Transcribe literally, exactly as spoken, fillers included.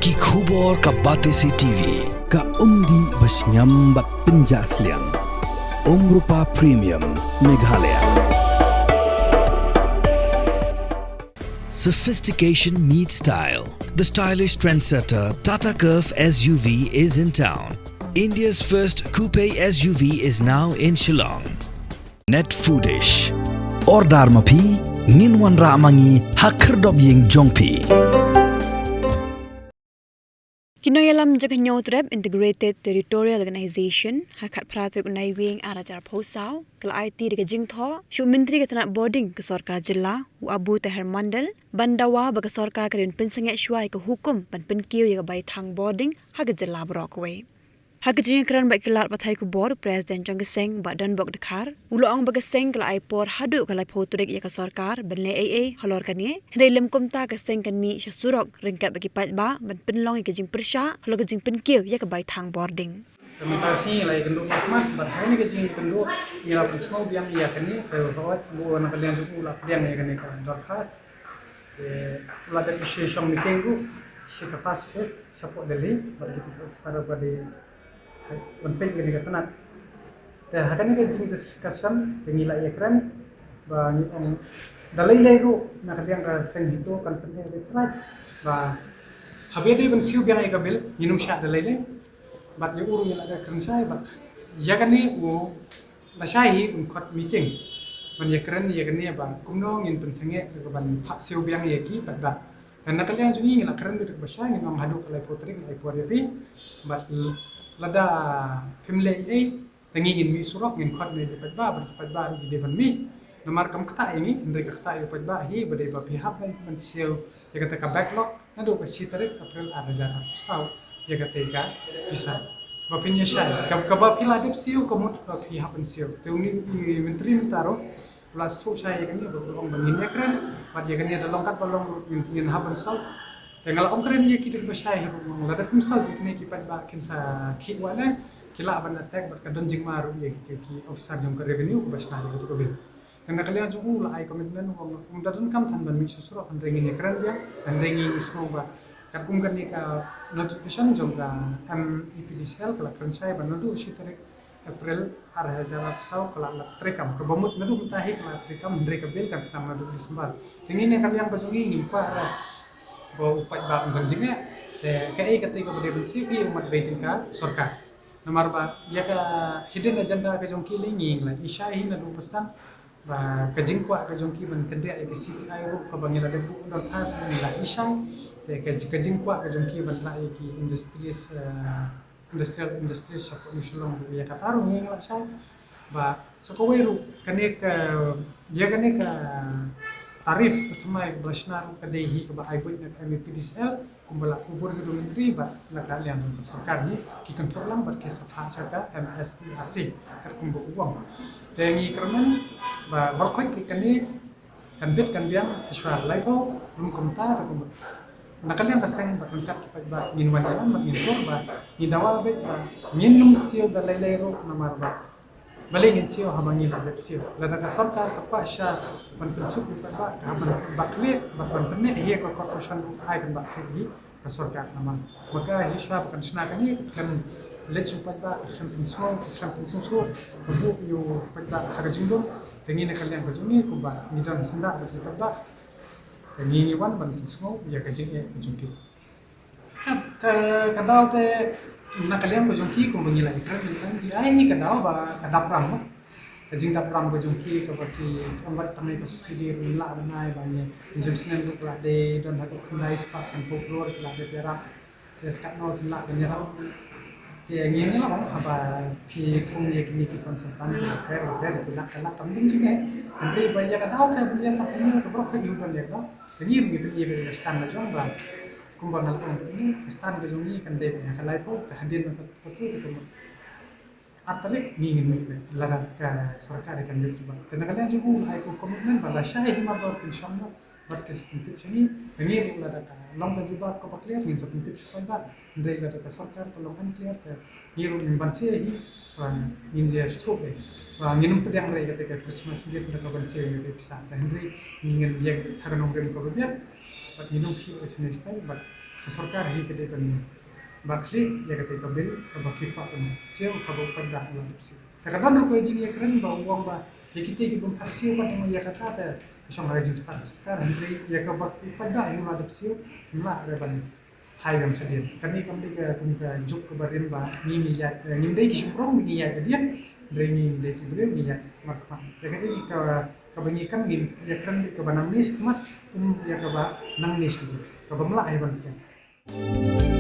Ki khubor ka Batesi T V, ka umdih ba shngiam bad pynjah sliang. Umrupa Premium, Meghalaya. Sophistication meets style. The stylish trendsetter Tata Curvv S U V is in town. India's first coupe S U V is now in Shillong. Net Foodish. Order ma phi, ngin wanrah ma ngi ha khyrdop ïing jong phi. Ki nongïalam jong ka Hynñiewtrep Integrated Territorial Organization ha khatphra tarik u Naiwieng arhajar arphew saw ka la aiti da ka jingthoh sha u Myntri ka tnat bording ka sorkar jylla, u Abu Taher Mondal, ban dawa ba ka sorkar ka dei ban pynsangeh shuwa ïa ka hukum ban pynkiew ïa ka bai thang bording ha ka jylla baroh kawei. Ha ka jingïakren bad ki lad pathai khubor, President jong ka seng, Bah Donbok Dkhar, u la ong ba ka seng ka la ai por haduh ka laiphew tarik ïa ka sorkar ban leh ei ei halor kane, hynrei lym kumta ka seng kan mih sha surok ryngkat bad ki paidbah ban pynlong ïa ka jingpyrshah halor ka jingpynkiew ïa ka bai thang bording. Ka mynta shi ngi la ïakynduh khmat bad ha kane ka jingïakynduh ngi la pynsngew biang ïa kane, ka hoi bu na ka liang jong u la pdiang ïa kane ka dorkhas. Te u la dep issue shong meeting ruh shi ka first phase shapoh Delhi bad ki officer ba dei ban peit ïa kane ka tnat. Te ha kane ka jingdiscussion te ngi la ïakren ba ngi ong da lei lei ruh na ka liang ka seng HITO kan pyni da trai ba haba ïadei ban siew biang ïa ka bill ngin ym shah da lei lei. Bad ïa u ruh ngi la ïakren shai bad ïa kane u lashai hi un khot meeting ban ïakren ïa kane ba kumno ngin pynsangeh da ka ban phah siew biang ïa ki paidbah. Te na ka liang jong ngi ngi la kren beit da kaba shai, ngin ong haduh ka laiphew tarik ngi ai por ïa phi. Bad lada phim leh ei ei te ngi ngin mih surok, ngin khot ïa ki paidbah bad ki paidbah ruh ki dei ban mih. Namar kam ktah ïa ngi, hynrei ka ktah ïa u paidbah hi ba dei ba phi hap ban, ban siew ïa kata ka backlog naduh ka shi tarik April arhajar arphew saw ïa kata ka pisa ba phin ïa shai. Ka, kaba phi la dep siew ka mut ba phi hap ban siew. Te une u myntri mynta ruh u la sngewthuh shai ïa kane ba u ong ba ngin ïakren bad ïa kane da long katba long ruh ngin, ngin hap ban solve. Te nga la ong kren ïa ki da kaba shai ruh, lada phim solve ïa kine ki paidbah kin sa khih wah ne ki lah ban attack bad ka don jingma ruh ïa ki, ki officer jong ka revenue kaba shna ïa kata ka bill. Te na ka liang jong u la ai commitment u ong um da donkam than ban mih sha surok, hynrei ngin ïakren biang, hynrei ngi, ngi sngew ba katkum kane ka notification jong ka M E P D C L ka la kren shai ba naduh shi tarik April arhajar arphew saw ka la, la treikam. Kaba mut naduh mynta hi ka la treikam, hynrei ka bill kan sdang naduh December. Te ngi na ka liang ba jong ngi ngim kwah re ba u paidbah un don jingeh. Te kaei kata kaba dei ban siew, i u mat beit ïa ka sorkar. Namar ba ïa ka hidden agenda ka jong ki lei ngi la i shai hi naduh ba sdang. Ba ka jingkwah ka jong ki ban kynriah ïa ka C T I ruh kaba ngi la dep buh dorkhas ngi la i shai. Te ka, ka jingkwah ka jong ki ban lah ïa ki industries, eh, industrial industries shapoh New Shillong ruh ïa kata ruh ngi la shai. Ba sa kawei ruh kane ka, ïa kane ka tarif ka thymmai ba shna ruh ka dei hi kaba ai buit na ka M E P D C L. Kumba la kubur ka Myntri bad na ka liang jong ka sorkar hi ki kynthup lang bad ki sa phah sha ka M S E R C katkum ba u ong. Te ngi kyrmen ba baroh khoit ki kane kan bit kan biang shuwa laiphew, lym kumta te kumba na ka liang ka seng bad ryngkat ki paidbah ngin wan ïalam bad ngin tur ba ngi dawa beit ba ngin ym siew da lei lei ruh namar ba balei ngin siew haba ngi la dep siew. Lada ka sorkar ka kwah sha ban pynsuk ïa u paidbah ka hap ban bakhleh bad ban pynneh hi ïa ka corporation ruh ai kan bakhleh hi ka sorkar namar ba ka hi sha ba kan shna kane ka khlem leit sha u paidbah, ka khlem pynsngew, ka khlem pynsngewthuh, ka buh ïa u paidbah ha ka jingdum. Te ngi na ka liang ka jong ngi kumba ngi don syndah bad u paidbah, te ngi ngi wan ban pynsngew ïa ka jingeh ka jong ki. Ka, ka, ka daw te na ka liang ka jong ki kumba ngi la ïakren mynta ngi ai ka daw ba ka dap ram mo. Ka jingdap ram ka jong ki kaba ki ong wat tang ïa ka subsidy ruh ngi lah ban ai ba ngi, ngi jem snem ruh ka la dei don haduh khyndai spah sanphew klur ki la dei ïarap. Te skat no ki lah ban ïarap. Te ngi ngi la ong haba phi thung ïa kine ki consultant ki la pher la pher ki lak ki lak kam ding jingeh. Hynrei ba ïa ka daw te ban ïa ka pynïaid ka baroh ka ïa u don ïa ka daw. Te ngi ruh ngi pynïaid ïa ka stand la jong ba kumba nga la ong pynïaid ka stand ka jong ngi kan dei ba ïa ka laiphew te hadien na ka tu te kumba ar tarik ngi ngin mih lada ka sorkar kan ïoh jubab. Te na ka liang jong u la ai ka commitment ba lashai hi mardor kin shong noh bad kin sa pyntip sha ngi. Te ngi ruh lada ka long ka jubab kaba clear ngin sa pyntip sha paidbah. Hynrei lada ka sorkar ka long unclear te ngi ruh ngin banse hi ba ngin ïa sngewthuh ba ngin ym pdiang re ïa kata ka Christmas gift da ka banse ïa kata ka pisa. Te hynrei ngi ngin ïeng ha ka nongrim kaba biang bad ngin ym khih re sha ngi stai bad Sorkar hi ka dei ban ba khlieh ïa kata ka bill kaba ki kwah ban siew, kaba u paidbah u la dep siew. Te ka don ruh ka jingïakren ba u ong ba ïa kito ki bym pat siew pat, ïa kata te shong ha ka jingstad ka sorkar, hynrei ïa kaba u paidbah hi u la dep siew, ym lah re ban hai biang shadien. Kane kam dei ka kum ka juk kaba rim ba ngi ngi ïaid, eh, ngim dei ki shynrong, ngi ïaid hadien, hynrei ngim dei ki briew, ngi ïaid markhmat. Ïa kaei ka kaba ngi kan, ngi ïakren beit kaba nangne shakhmat, ym ïa kaba nangne shadien, kaba ym lah hi ban pdiang.